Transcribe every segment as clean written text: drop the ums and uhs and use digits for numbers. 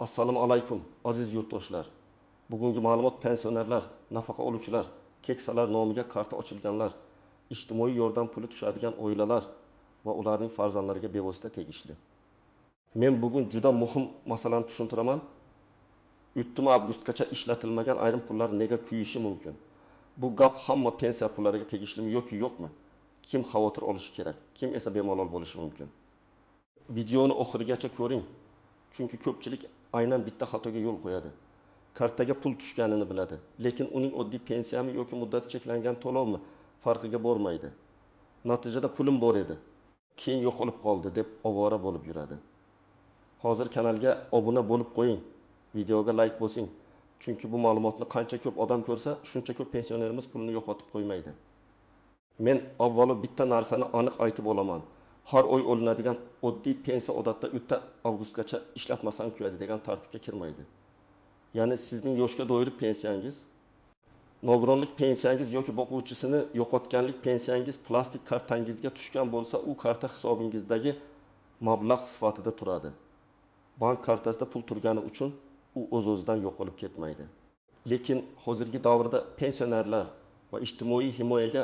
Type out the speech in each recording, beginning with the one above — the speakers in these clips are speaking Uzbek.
Assalomu alaykum, aziz yurtdoshlar. Bugungi ma'lumot pensionerlar, nafaqa oluvchilar, keksalar nomiga karta ochilganlar, ijtimoiy yordam puli tushadigan oilalar va ularning farzandlariga bevosita tegishli. Men bugun juda muhim masalani tushuntiraman. 3 avgustgacha ishlatilmagan ayrim pullar nega kuyishi mumkin? Bu gap hamma pensiya pullariga tegishlimi yoki yo'qmi? Kim xavotir olishi kerak, kim esa bemalol bo'lishi mumkin? Videoni oxirigacha ko'ring. Chunki ko'pchilik aynan bitta xatoga yo'l qo'yadi. Kartaga pul tushganini biladi, lekin uning oddiy pensiyami yoki muddati cheklangan to'lovmi farqiga bormaydi. Natijada pulim bor edi, keyin yo'qolib qoldi deb ovora bo'lib yuradi. Hozir kanalga obuna bo'lib qo'ying, videoga like bosing. Chunki bu ma'lumotni qancha ko'p odam ko'rsa, shuncha ko'p pensionerimiz pulini yo'qotib qo'ymaydi. Men avvalo bitta narsani aniq aytib olaman. Har oy olinadigan oddiy pensiya odatda 3 avgustgacha ishlatmasang kuyadi degan tartibga kirmaydi. Ya'ni sizning yoshga doir pensiyangiz, nogironlik pensiyangiz yoki boquvchisini yo'qotganlik pensiyangiz plastik kartangizga tushgan bo'lsa, u karta hisobingizdagi mablag' sifatida turadi. Bank kartasida pul turgani uchun u o'z-o'zidan yo'qolib ketmaydi. Lekin hozirgi davrda pensionerlar va ijtimoiy himoyaga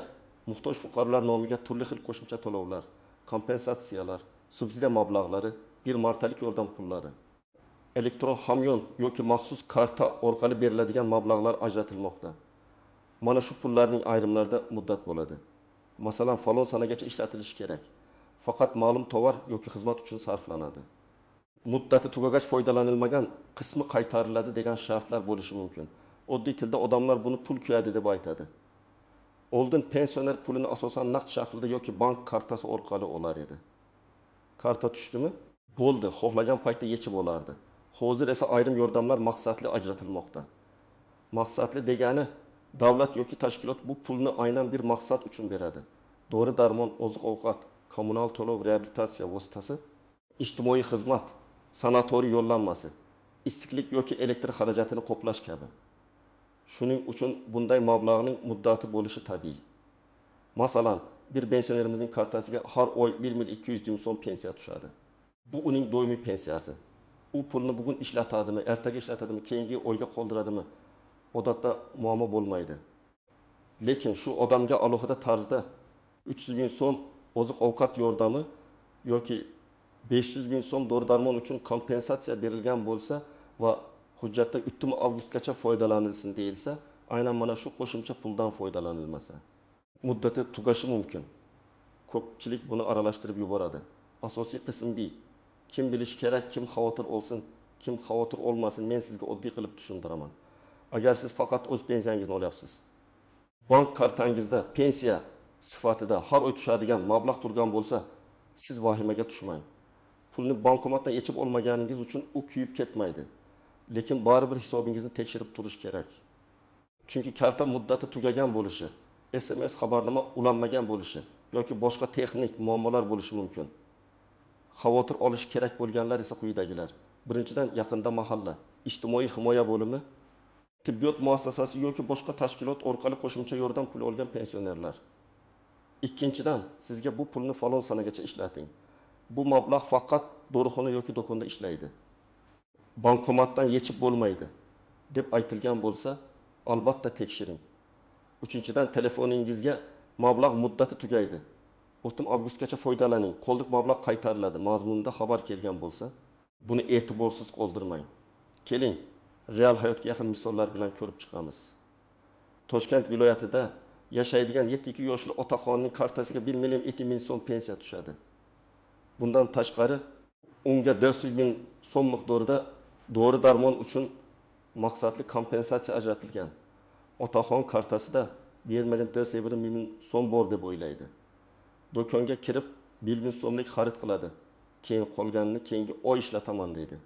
muhtoj fuqarolar nomiga turli xil qo'shimcha to'lovlar, kompensatsiyalar, subsidiya mablag'lari, bir martalik yordam pullari, elektron hamyon yoki maxsus karta orqali beriladigan mablag'lar ajratilmoqda. Mana shu pullarning ayrimlarida muddat bo'ladi. Masalan, falon sanagacha ishlatilishi kerak. Faqat ma'lum tovar yoki xizmat uchun sarflanadi. Muddati tugagach foydalanilmagan qismi qaytariladi degan shartlar bo'lishi mumkin. Oddiy tilda odamlar buni pul kuyadi deb aytadi. Oldin pensioner pulini asosan naqd shaklida yoki bank kartasi orqali olar edi. Karta tushdimi? Bo'ldi, xohlagan paytda yechib olardi. Hozir esa ayrim yordamlar maqsadli ajratilmoqda. Maqsadli degani davlat yoki tashkilot bu pulni aynan bir maqsad uchun beradi. Dori-darmon, oziq-ovqat, kommunal to'lov, reabilitatsiya vositasi, ijtimoiy xizmat, sanatoriy yo'llanmasi, issiqlik yoki elektr xarajatini qoplash kabi. Shuning uchun bunday mablag'ning muddati bo'lishi tabiiy. Masalan, bir pensionerimizning kartasiga har oy 1 200 000 so'm pensiya tushadi. Bu uning doimiy pensiyasi. U pulni bugun ishlatadimi, ertaga ishlatadimi, keyingi oyga qoldiradimi? Odatda muammo bo'lmaydi. Lekin shu odamga alohida tarzda 300 ming so'm oziq-ovqat yordami yoki 500 ming so'm dori-darmon uchun kompensatsiya berilgan bo'lsa va hujjatda 3 avgustgacha foydalanilsin deyilsa, aynan mana shu qo'shimcha puldan foydalanilmasa, muddati tugashi mumkin. Ko'pchilik buni aralashtirib yuboradi. Asosiy qism B. Kim bilishi kerak, kim xavotir olsin, kim xavotir olmasin, men sizga oddiy qilib tushuntiraman. Agar siz faqat o'z pensiyangizni olyapsiz, bank kartangizda pensiya sifatida har oy tushadigan mablag' turgan bo'lsa, siz vahimaga tushmang. Pulni bankomatdan yechib olmaganingiz uchun u kuyib ketmaydi. Lekin baribir hisobingizni tekshirib turish kerak. Chunki karta muddati tugagan bo'lishi, SMS xabarnoma ulanmagan bo'lishi yoki boshqa texnik muammolar bo'lishi mumkin. Xavotir olish kerak bo'lganlar esa quyidagilar. Birinchidan, yaqinda mahalla, ijtimoiy himoya bo'limi, tibbiyot muassasasi yoki boshqa tashkilot orqali qo'shimcha yordam puli olgan pensionerlar. Ikkinchidan, sizga bu pulni falon sanagacha ishlating. Bu mablag' faqat dorixona yoki do'konda ishlaydi. Bankomatdan yechib bo'lmaydi deb aytilgan bo'lsa, albatta tekshiring. Uchinchidan, telefoningizga mablag' muddati tugaydi. 3 avgustgacha foydalaning, qoldiq mablag' qaytariladi mazmunida xabar kelgan bo'lsa, buni e'tiborsiz qoldirmang. Keling, real hayotga yaqin misollar bilan ko'rib chiqamiz. Toshkent viloyatida yashaydigan 72 yoshli otaxonning kartasiga 1 200 000 so'm pensiya tushadi. Bundan tashqari unga 400 ming so'm miqdorida dori-darmon uchun maqsadli kompensatsiya ajratilgan. Otaxon kartasida 1 450 000 so'm bor deb o'ylaydi. Do'konga kirib 1 000 so'mlik xarid qiladi. Keyin qolganini keyingi oy ishlataman deydi.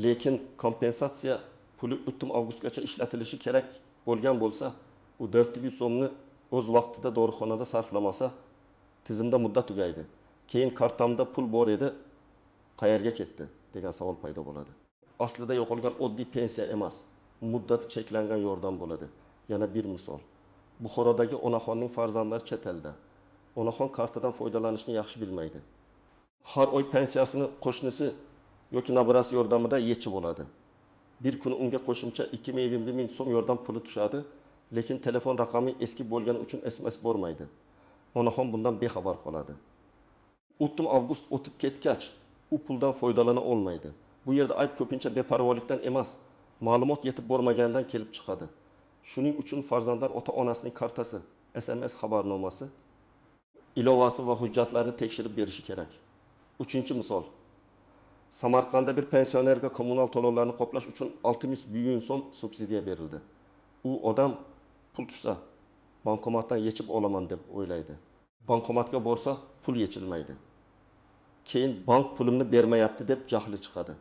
Lekin kompensatsiya puli 3 avgustgacha ishlatilishi kerak bo'lgan bo'lsa, u 400 so'mni o'z vaqtida dorixonada sarflamasa, tizimda muddat tugaydi. Keyin kartamda pul bor edi, qayerga ketdi degan savol paydo bo'ladi. Aslida yo'qolgan oddiy pensiya emas, muddati cheklangan yordam bo'ladi. Yana bir misol. Buxorodagi onaxonning farzandlari chet elda. Onaxon kartadan foydalanishni yaxshi bilmaydi. Har oy pensiyasini qo'shnisi yoki nabirasi yordamida yechib oladi. Bir kuni unga qo'shimcha 20 ming so'm yordam puli tushadi, lekin telefon raqami eski bo'lgani uchun SMS bormaydi. Onaxon bundan bexabar qoladi. 30 avgust o'tib ketgach, u puldan foydalana olmaydi. Bu yerda ayb ko'pincha beparvolikdan emas, ma'lumot yetib bormaganidan kelib chiqadi. Shuning uchun farzandlar ota-onasining kartasi, SMS xabarnomasi, ilovasi va hujjatlarini tekshirib berishi kerak. Uchinchi misol. Samarqandda bir pensionerga kommunal to'lovlarni qoplash uchun 60 ming so'm subsidiya berildi. U odam pul tushsa, bankomatdan yechib olaman deb o'ylaydi. Bankomatga borsa, pul yechilmaydi. Keyin bank pulimni bermayapti deb jahli chiqadi.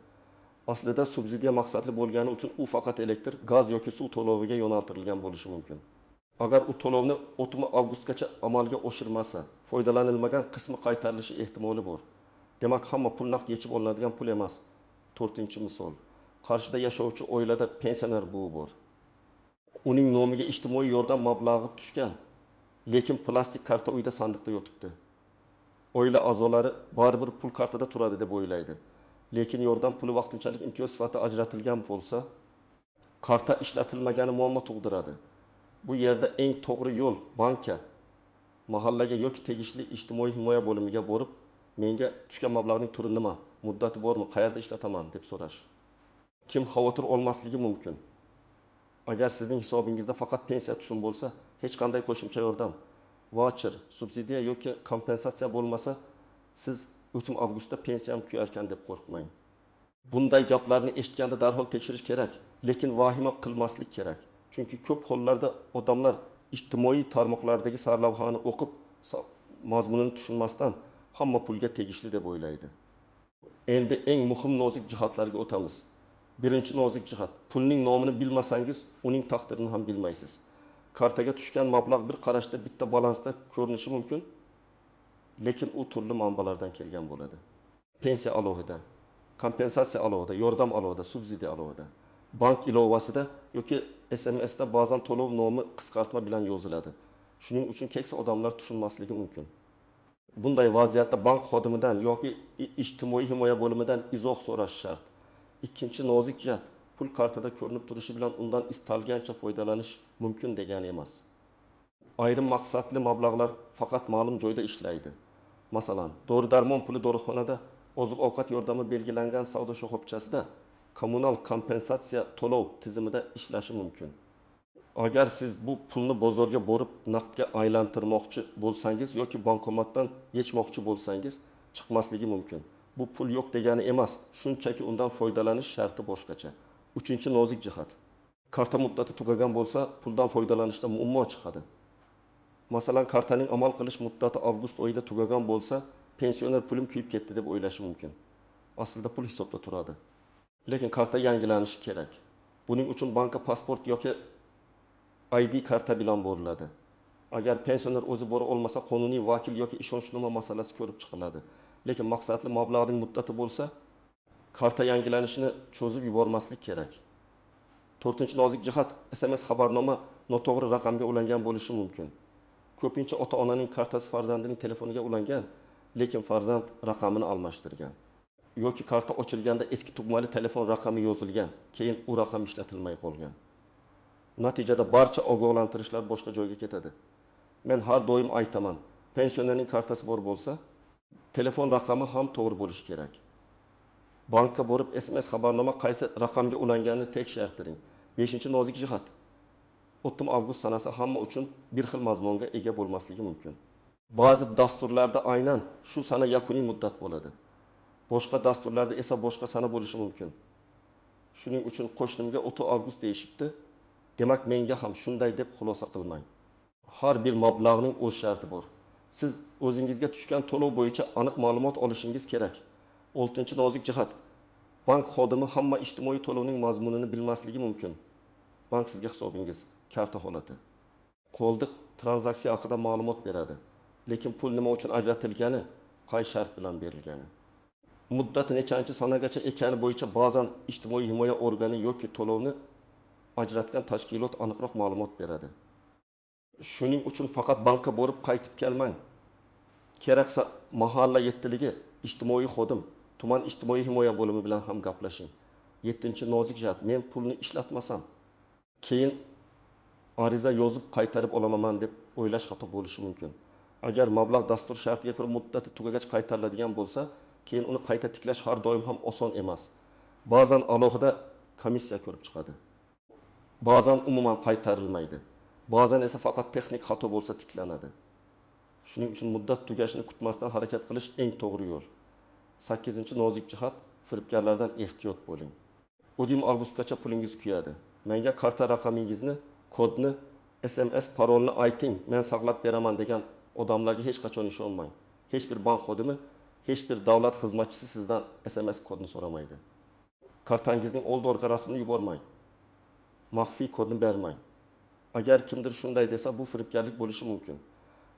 Aslida subsidiya maqsadli bo'lgani uchun u faqat elektr, gaz yoki suv to'loviga yo'naltirilgan bo'lishi mumkin. Agar u to'lovni 30 avgustgacha amalga oshirmasa, foydalanilmagan qismi qaytarilishi ehtimoli bor. Demak, hamma pul naqd yechib olinadigan pul emas. To'rtinchi misol. Qarshida yashovchi oilada pensioner buvi bor. Uning nomiga ijtimoiy yordam mablag'i tushgan, lekin plastik karta uyda sandiqda yotibdi. Oila a'zolari baribir pul kartada turadi deb o'ylaydi. Lekin yordam puli vaqtinchalik imtiyoz sifatida ajratilgan bo'lsa, karta ishlatilmagani muammo tug'diradi. Bu yerda eng to'g'ri yo'l bankka, mahallaga yoki tegishli ijtimoiy himoya bo'limiga borib, menga tushgan mablag'ning turi nima, muddati bormi, qayerda ishlataman deb so'rash. Kim xavotir olmasligi mumkin? Agar sizning hisobingizda faqat pensiya tushum bo'lsa, hech qanday qo'shimcha yordam, vaucher, subsidiya yoki kompensatsiya bo'lmasa, siz 30 avgustda pensiyam kuyarkan deb qo'rqmang. Bunday gaplarni eshitganda darhol tekshirish kerak, lekin vahima qilmaslik kerak. Chunki ko'p hollarda odamlar ijtimoiy tarmoqlardagi sarlavhani o'qib, mazmunini tushunmasdan hamma pulga tegishli deb o'ylaydi. Endi eng muhim nozik jihatlarga o'tamiz. Birinchi nozik jihat: pulning nomini bilmasangiz, uning taqdirini ham bilmaysiz. Kartaga tushgan mablag' bir qarashda bitta balansda ko'rinishi mumkin, lekin u turli manbalardan kelgan bo'ladi. Pensiya alohida, kompensatsiya alohida, yordam alohida, subsidiya alohida. Bank ilovasida yoki SMSda ba'zan to'lov nomi qisqartma bilan yoziladi. Shuning uchun keksa odamlar tushunmasligi mumkin. Bunday vaziyatda bank xodimidan yoki ijtimoiy himoya bo'limidan izoh so'rash shart. Ikkinchi nozik jihat: pul kartada ko'rinib turishi bilan undan istalgancha foydalanish mumkin degani emas. Ayrim maqsadli mablag'lar faqat ma'lum joyda ishlaydi. Masalan, dori-darmon puli dorixonada, oziq-ovqat yordami belgilangan savdo shoxobchasida, kommunal kompensatsiya to'lov tizimida ishlashi mumkin. Agar siz bu pulni bozorga borib naqdga aylantirmoqchi bo'lsangiz yoki bankomatdan yechmoqchi bo'lsangiz, chiqmasligi mumkin. Bu pul yo'q degani emas, shunchaki undan foydalanish sharti boshqacha. Uchinchi nozik jihat. Karta muddati tugagan bo'lsa, puldan foydalanishda muammo chiqadi. Masalan, kartaning amal qilish muddati avgust oyida tugagan bo'lsa, pensioner pulim kuyib ketdi deb o'ylashi mumkin. Aslida pul hisobda turadi. Lekin karta yangilanishi kerak. Buning uchun bankka pasport yoki ID karta bilan boriladi. Agar pensioner o'zi bora olmasa, qonuniy vakil yoki ishonchnoma masalasi ko'rib chiqiladi. Lekin maqsadli mablag'ning muddati bo'lsa, karta yangilanishini cho'zib yubormaslik kerak. To'rtinchi nozik jihat: SMS xabarnoma noto'g'ri raqamga ulangan bo'lishi mumkin. Ko'pincha ota-onaning kartasi farzandining telefoniga ulangan, lekin farzand raqamini almashtirgan. Yoki karta ochilganda eski tugmali telefon raqami yozilgan, keyin u raqam ishlatilmay qolgan. Natijada barcha ogohlantirishlar boshqa joyga ketadi. Men har doim aytaman, pensionerning kartasi bor bo'lsa, telefon raqami ham to'g'ri bo'lishi kerak. Bankka borib SMS xabarnoma qaysi raqamga ulanganini tekshirtiring. Beshinchi nozik jihat. 30 avgust sanasi hamma uchun bir xil mazmunga ega bo'lmasligi mumkin. Ba'zi dasturlarda aynan shu sana yakuniy muddat bo'ladi. Boshqa dasturlarda esa boshqa sana bo'lishi mumkin. Shuning uchun qo'shnimga 30 avgust deyishibdi, demak menga ham shunday deb xulosa qilmang. Har bir mablag'ning o'z sharti bor. Siz o'zingizga tushgan to'lov bo'yicha aniq ma'lumot olishingiz kerak. Oltinchi nozik jihat. Bank xodimi hamma ijtimoiy to'lovning mazmunini bilmasligi mumkin. Bank sizga hisobingiz, karta holati, qo'ldiq tranzaksiya haqida ma'lumot beradi. Lekin pul nima uchun ajratilgani, qay shart bilan berilgani, muddati nechanchi sanagacha ekani bo'yicha ba'zan ijtimoiy himoya organi yoki to'lovni ajratgan tashkilot aniqroq ma'lumot beradi. Shuning uchun faqat bankka borib qaytib kelmang. Keraksa mahalla yettiligi, ijtimoiy xodim, tuman ijtimoiy himoya bo'limi bilan ham gaplashing. Yettinchi nozik jihat: men pulni ishlatmasam, keyin ariza yozib qaytarib olaman deb o'ylash xato bo'lishi mumkin. Agar mablag' dastur shartiga ko'ra muddati tugagach qaytariladigan bo'lsa, keyin uni qayta tiklash har doim ham oson emas. Ba'zan alohida komissiya ko'rib chiqadi. Ba'zan umuman qaytarilmaydi. Ba'zan esa faqat texnik xato bo'lsa tiklanadi. Shuning uchun muddat tugashini kutmasdan harakat qilish eng to'g'ri yo'l. Sakkizinchi nozik jihat: firibgarlardan ehtiyot bo'ling. 30 avgustgacha pulingiz kuyadi. Menga karta raqamingizni, kodni, SMS parolni ayting, men saqlab beraman degan odamlarga hech qachon ishonmang. Hech bir bank xodimi, hech bir davlat xizmatchisi sizdan SMS kodni so'ramaydi. Kartangizning oldi orqa rasmini yubormang. Maxfiy kodni bermang. Agar kimdir shunday desa, bu firibgarlik bo'lishi mumkin.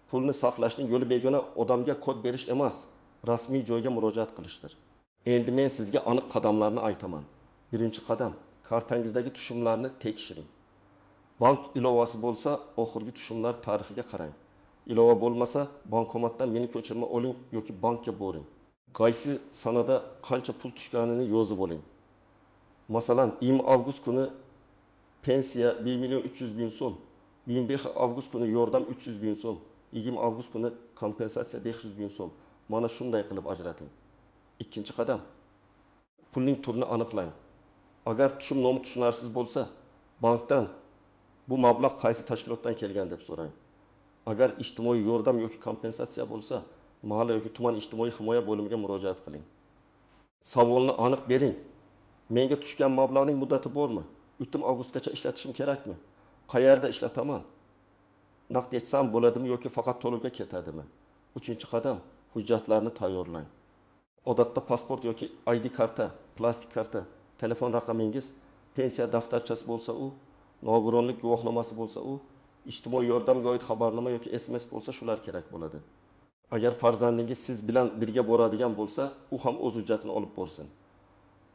Pulni saqlashning yo'li begona odamga kod berish emas, rasmiy joyga murojaat qilishdir. Endi men sizga aniq qadamlarni aytaman. Birinchi qadam: kartangizdagi tushumlarni tekshiring. Bank ilovasi bo'lsa, oxirgi tushumlar tarixiga qarang. Ilova bo'lmasa, bankomatdan meni ko'chirma oling yoki bankka boring. Qaysi sanada qancha pul tushganini yozib oling. Masalan, 20 avgust kuni pensiya 1 million 300 ming so'm, 25 avgust kuni yordam 300 ming so'm, 20 avgust kuni kompensatsiya 500 ming so'm. Mana shunday qilib ajrating. Ikkinchi qadam: pulning turini aniqlang. Agar tushum nomi tushunarsiz bo'lsa, bankdan bu mablag' qaysi tashkilotdan kelgan deb so'rang. Agar ijtimoiy yordam yoki kompensatsiya bo'lsa, mahalla yoki tuman ijtimoiy himoya bo'limiga murojaat qiling. Savolni aniq bering. Menga tushgan mablag'ning muddati bormi? 3 avgustgacha ishlatishim kerakmi? Qayerda ishlataman? Naqd etsam bo'ladimi yoki faqat to'lovga ketadimi? Uchinchi qadam: hujjatlarni tayyorlang. Odatda pasport yoki ID karta, plastik karta, telefon raqamingiz, pensiya daftarchasi bo'lsa u, nogironlik guvohnomasi bo'lsa u, ijtimoiy yordamga oid xabarnoma yoki SMS bo'lsa shular kerak bo'ladi. Agar farzandingiz siz bilan birga boradigan bo'lsa, u ham o'z hujjatini olib borsin.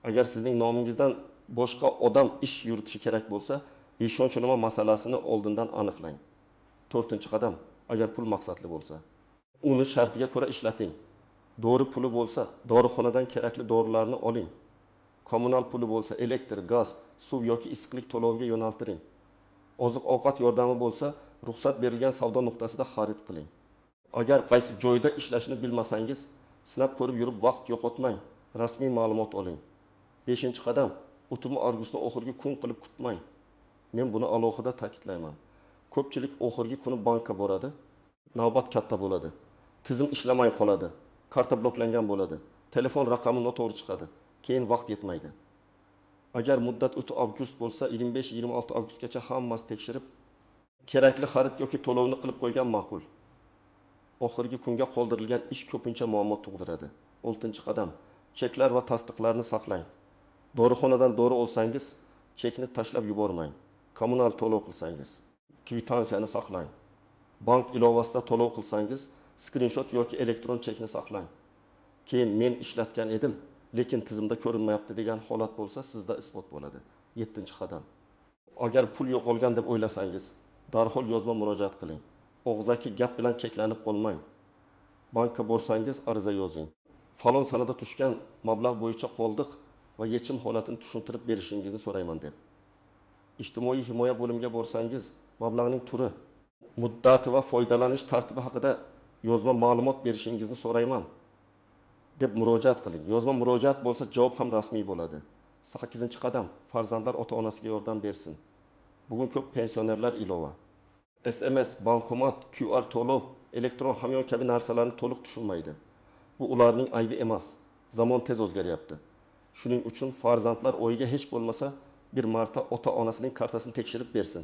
Agar sizning nomingizdan boshqa odam ish yuritishi kerak bo'lsa, ishonchnoma masalasini oldindan aniqlang. To'rtinchi qadam: agar pul maqsadli bo'lsa, uni shartiga ko'ra ishlating. Dori puli bo'lsa, dorixonadan kerakli dorilarni oling. Kommunal puli bo'lsa, elektr, gaz, suv yoki issiqlik to'loviga yo'naltiring. Oziq-ovqat yordami bo'lsa, ruxsat berilgan savdo nuqtasida xarid qiling. Agar qaysi joyda ishlashini bilmasangiz, sinab ko'rib yurib vaqt yo'qotmang, rasmiy ma'lumot oling. Beshinchi qadam: 30 avgustni oxirgi kun qilib kutmang. Men buni alohida ta'kidlayman. Ko'pchilik oxirgi kuni bankka boradi, navbat katta bo'ladi, tizim ishlamay qoladi, karta bloklangan bo'ladi, telefon raqami noto'g'ri chiqadi, keyin vaqt yetmaydi. Agar muddat 3 avgust bo'lsa, 25-26 avgustgacha hammasi tekshirib, kerakli xarid yoki to'lovni qilib qo'ygan ma'qul. Oxirgi kunga qoldirilgan ish ko'pincha muammo tug'diradi. 6-qadam: cheklar va tasdiqlarni saqlang. Dorixonadan dori olsangiz, chekni tashlab yubormang. Kommunal to'lov qilsangiz, kvitansiyani saqlang. Bank ilovasida to'lov qilsangiz, skrinshot yoki elektron chekni saqlang. Keyin men ishlatgan edim, lekin tizimda ko'rinmayapti degan holat bo'lsa, sizda isbot bo'ladi. 7-qadam: agar pul yo'qolgan deb o'ylasangiz, darhol yozma murojaat qiling. Og'zaki gap bilan cheklanib qolmang. Bankka borsangiz ariza yozing. Falon sanada tushgan mablag' bo'yicha qoldiq va yechim holatini tushuntirib berishingizni so'rayman deb. Ijtimoiy himoya bo'limiga borsangiz, mablag'ning turi, muddati va foydalanish tartibi haqida yozma ma'lumot berishingizni so'rayman deb murojaat qiling. Yozma murojaat bo'lsa, javob ham rasmiy bo'ladi. 8-qadam: farzandlar ota-onasiga yordam bersin. Bugun ko'p pensionerlar ilova, SMS, bankomat, QR to'lov, elektron hamyon kabi narsalarni to'liq tushunmaydi. Bu ularning aybi emas. Zamon tez o'zgaryapti. Shuning uchun farzandlar oyiga hech bo'lmasa bir marta ota-onasining kartasini tekshirib bersin.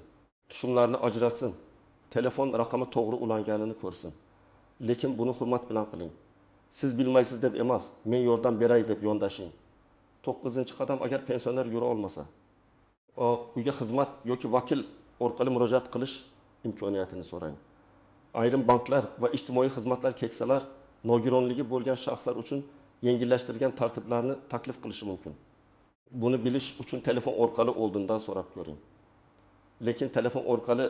Tushumlarni ajratsin. Telefon raqami to'g'ri ulanganini ko'rsin. Lekin buni hurmat bilan qiling. Siz bilmaysiz deb emas, men yordam beray deb yondashing. 9-qadam: agar pensioner yura olmasa, uyga xizmat yoki vakil orqali murojaat qilish imkoniyatini so'rang. Ayrim banklar va ijtimoiy xizmatlar keksalar, nogironligi bo'lgan shaxslar uchun yengillashtirilgan tartiblarni taklif qilishi mumkin. Buni bilish uchun telefon orqali oldindan so'rab ko'ring. Lekin telefon orqali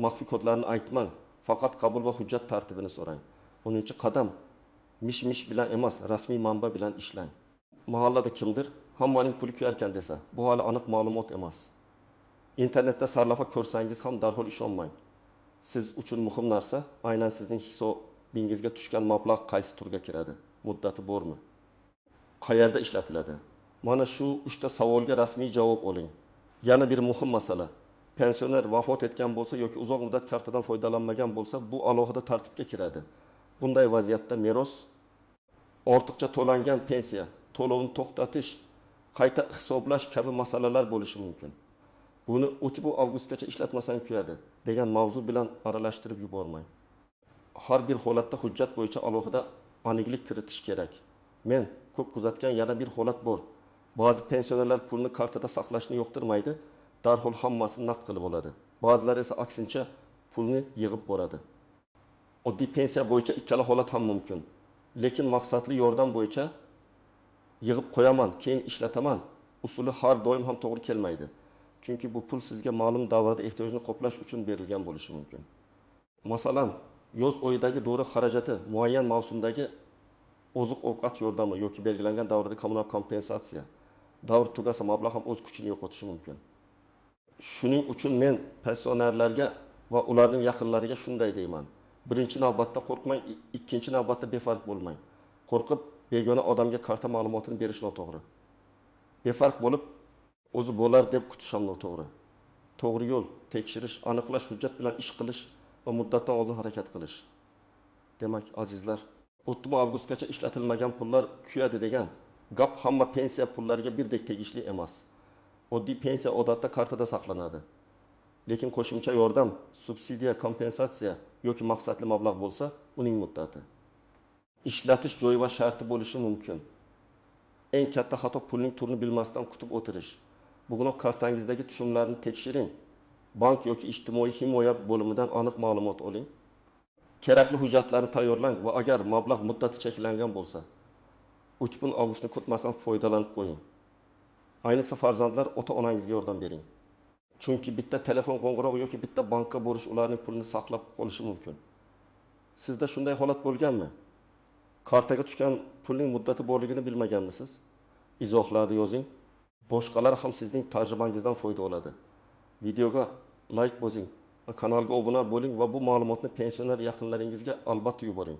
maxfiy kodlarni aytmang, faqat qabul va hujjat tartibini so'rang. 10-qadam: mish-mish bilan emas, rasmiy manba bilan ishlang. Mahallada kimdir, Hammaning puli kuyarkan desa, bu hali aniq ma'lumot emas. Internetda sarlavha ko'rsangiz ham darhol ishonmang. Siz uchun muhim narsa, aynan sizning hisobingizga tushgan mablag' qaysi turga kiradi, muddati bormi, qayerda ishlatiladi? Mana shu uchta savolga rasmiy javob oling. Yana bir muhim masala: pensioner vafot etgan bo'lsa yoki uzoq muddat kartadan foydalanmagan bo'lsa, bu alohida tartibga kiradi. Bunday vaziyatda meros, ortiqcha to'langan pensiya, to'lovni to'xtatish, qayta hisoblash kabi masalalar bo'lishi mumkin. Buni 30 avgustgacha ishlatmasang kuyadi degan mavzu bilan aralashtirib yubormang. Har bir holatda hujjat bo'yicha alohida aniqlik kiritish kerak. Men ko'p kuzatgan yana bir holat bor. Ba'zi pensionerlar pulni kartada saqlashni yoqtirmaydi, darhol hammasini naqd qilib oladi. Ba'zilar esa aksincha pulni yig'ib boradi. Oddiy pensiya bo'yicha ikkala holat ham mumkin. Lekin maqsadli yordam bo'yicha yig'ib qo'yaman, keyin ishlataman usuli har doim ham to'g'ri kelmaydi. Chunki bu pul sizga ma'lum davrda ehtiyojni qoplash uchun berilgan bo'lishi mumkin. Masalan, yoz oyidagi dori xarajati, muayyan mavsumdagi oziq-ovqat yordami yoki belgilangan davrda kommunal kompensatsiya. Davr tugasa mablag' ham o'z kuchini yo'qotishi mumkin. Shuning uchun men pensionerlarga va ularning yaqinlariga shunday deyman. Birinchi navbatda qo'rqmang, ikkinchi navbatda befarq bo'lmang. Qo'rqib begona odamga karta ma'lumotini berish noto'g'ri. Befarq bo'lib o'zi bo'lar deb kutish ham noto'g'ri. To'g'ri yo'l tekshirish, aniqlash, hujjat bilan ish qilish va muddatdan oldin harakat qilish. Demak, azizlar, 30 avgustgacha ishlatilmagan pullar kuyadi degan gap hamma pensiya pullariga birdek tegishli emas. Oddiy pensiya odatda kartada saqlanadi. Lekin qo'shimcha yordam, subsidiya, kompensatsiya yoki maqsadli mablag' bo'lsa, uning muddati, ishlatish joyi va sharti bo'lishi mumkin. Eng katta xato pulning turini bilmasdan kutib o'tirish. Bugunoq kartangizdagi tushumlarni tekshiring. Bank yoki ijtimoiy himoya bo'limidan aniq ma'lumot oling. Kerakli hujjatlarni tayyorlang va agar mablag' muddati cheklangan bo'lsa, 30 avgustni kutmasdan foydalanib qo'ying. Ayniqsa farzandlar, ota-onangizga yordam bering. Chunki bitta telefon qo'ng'irog'i yoki bitta bankka borish ularning pulini saqlab qolishi mumkin. Sizda shunday holat bo'lganmi? Kartaga tushgan pulning muddati borligini bilmaganmisiz? Izohlarda yozing. Boshqalar ham sizning tajribangizdan foyda oladi. Videoga like bosing, kanalga obuna bo'ling va bu ma'lumotni pensioner yaqinlaringizga albatta yuboring.